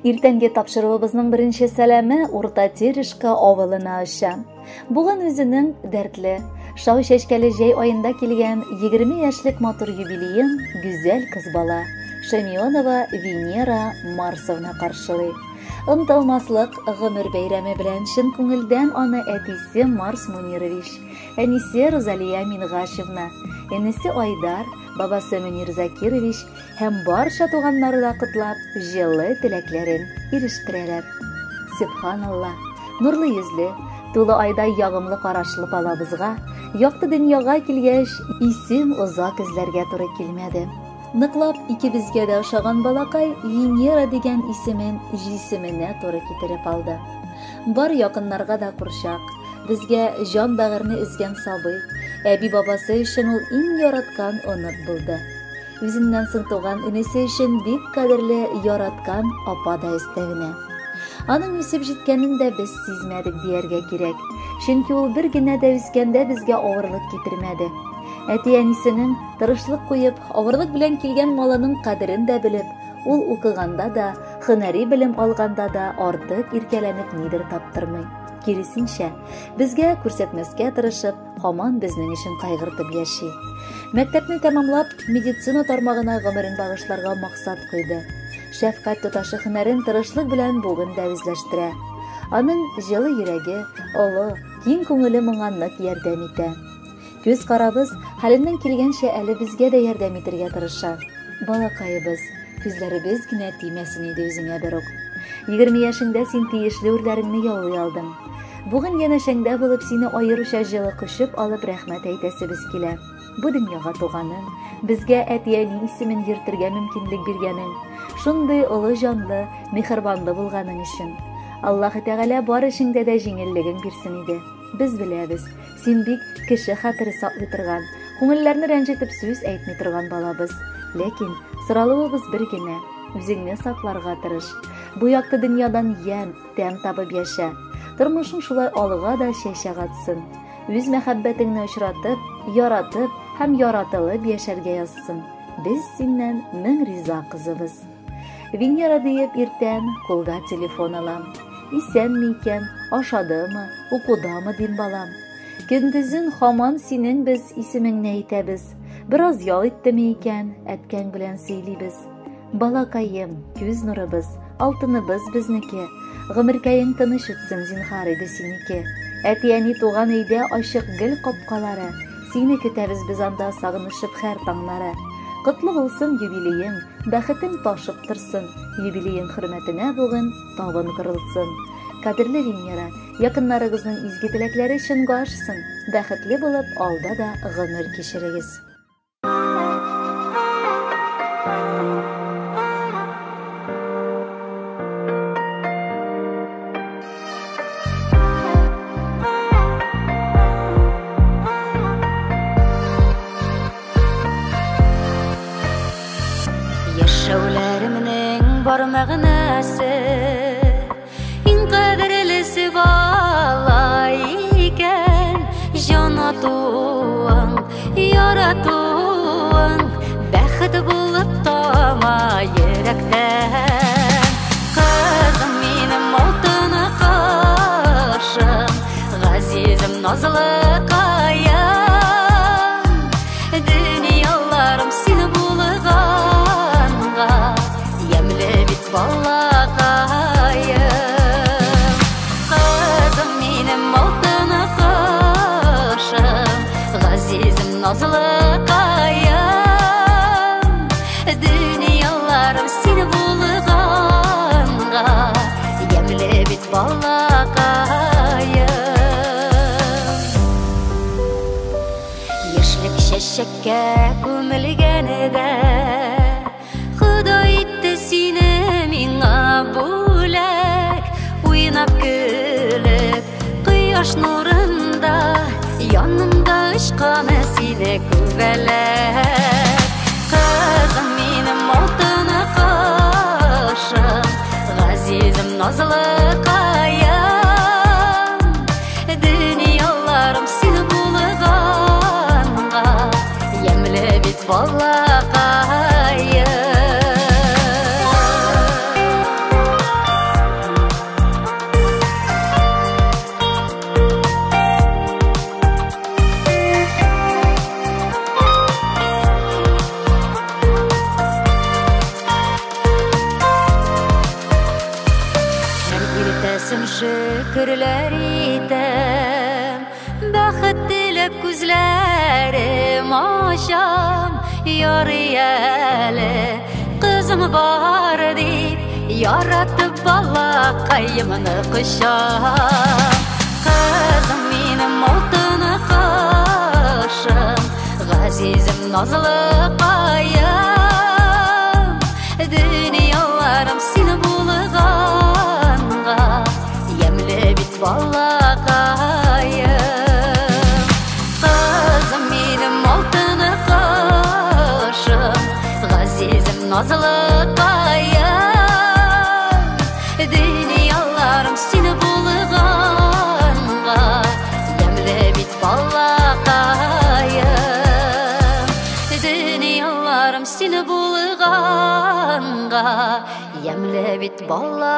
Иртәнге тапшыруыбызның беренче сәламе Урта Терешка авылына оча. Бүген үзенең дәртле, шау чәчкәле җәй аенда килгән 20 яшьлек матур юбилеен гүзәл кыз бала Шамионова Венера Марсовна каршылый. Онытылмаслык гомер бәйрәме белән чын күңелдән аны әтисе Марс Мунирович, әнисе Розалия Мингашевна, энесе Айдар, бабасы Мөнир Закирович һәм барча туганнары да котлап, җылы теләкләрен ирештерәләр. Сөбханалла, нурлы йөзле, тулы айдай ягымлы карашлы балабызга якты дөньяга килгәч, исем озак эзләргә туры килмәде. Ныклап икебезгә дә ошаган балакай Венера дигән исемен җисеменә туры китереп алды. Бар якыннарга да курчак, безгә җан бәгырьне өзгән сабый, әби-бабасы өчен ул иң яраткан онык булды. Үзеннән соң туган энесе өчен бик кадерле, яраткан апа да өстәвенә. Аның үсеп җиткәнен дә без сизмәдек дияргә кирәк. Чөнки ул бер генә дә үскәндә безгә авырлык китермәде. Әти-әнисенең тырышлык куеп, авырлык белән килгән малының кадерен дә белеп, ул укыганда да, һөнәри белем алганда да артык иркәләнеп нидер таптырмый. Киресенчә, безгә күрсәтмәскә тырышып, һаман безнең өчен кайгыртып яши. Мәктәпне тәмамлап, медицина тармагына гомерен багышларга максат куйды. Шәфкать туташы һөнәрен тырышлык белән бүген дә үзләштерә. Аның җылы йөрәге, олы, киң күңеле моңа нык ярдәм итә. Күз карабыз, хәленнән килгәнчә әле безгә дә ярдәм итергә тырыша. Балакаебыз, күзләребез генә тимәсен иде үзеңә берүк. 20 яшеңдә син тиешле үрләреңне яулый алдың. Бүген янәшәңдә булып сине аеруча җылы кочып алып рәхмәт әйтәсебез килә. Бу дөньяга туганың, безгә әти-әни исемен йөртергә мөмкинлек биргәнең, шундый олы җанлы, миһербанлы булганың өчен. Аллаһы Тәгалә бар эшеңдә дә җиңеллегең бирсен иде. Без беләбез, син бик кеше хәтере саклый торган, күңелләрне рәнҗетеп сүз әйтми торган балабыз. Ләкин соралуыбыз бер генә, үзеңне сакларга тырыш. Бу якты дөньядан ямь, тәм табып яшә. Тормышың шулай алга да чәчәк атсын. Үз мәхәббәтеңне очратып, яратып һәм яратылып яшәргә язсын. Без синнән мең риза кызыбыз. Венера диеп иртән кулга телефон алам. Исәнме икән, ашадымы, укудамы дим балам. Көндезен хаман синең без исемеңне әйтәбез. Бераз ял иттеме икән, әткәң белән сөйлибез. Балакаем, күз нурыбыз, алтыныбыз безнеке. Гомеркәең тыныч үтсен, зинһар иде синеке. Әти-әни туган өйдә ачык гел капкалары. Сине көтәбез без анда сагынышып һәр таңнары. Котлы булсын юбилеең, бәхетең ташып торсын. Юбилеең хөрмәтенә бүген табын корылсын. Кадерле Венера, якыннарыгызның изге теләкләре чынга ашсын. Бәхетле булып алда да гомер кичерегез. Яшәүләремнең бар мәгънәсе, иң кадерлесе бала икән. Җан атуың, яратуың бәхет булып тама йөрәктән. Кызым минем алтын кашым, газизем назлы каям. Дөньяларым син булганга, ямьле бит балакаем. Кызым минем алтын кашым, газизем назлы каям. Дөньяларым син булганга, ямьле бит балакаем. Яшьлек чәчәккә күмелгәндә, Ходай итте сине миңа бүләк. Уйнап көлеп, кояш нурында, янымда очкан сине күбәләк. Кызым минем алтын кашым, газизем назлы каям. Дөньяларым син булганга, ямьле бит балакаем. Шөкерләр итәм, бәхет теләп күзләрем ачам. Ярый әле кызым бар дип, яратып балакаемны кочам. Кызым минем алтын кошым, газизем назлыкаем. Дөньяларым син булганга, ямьле бит балакаем. Кызым минем алтын кошым, газизем назлыкаем. Дөньяларым син булганга, ямьле бит балакаем. Дөньяларым син булганга, ямьле бит балакаем.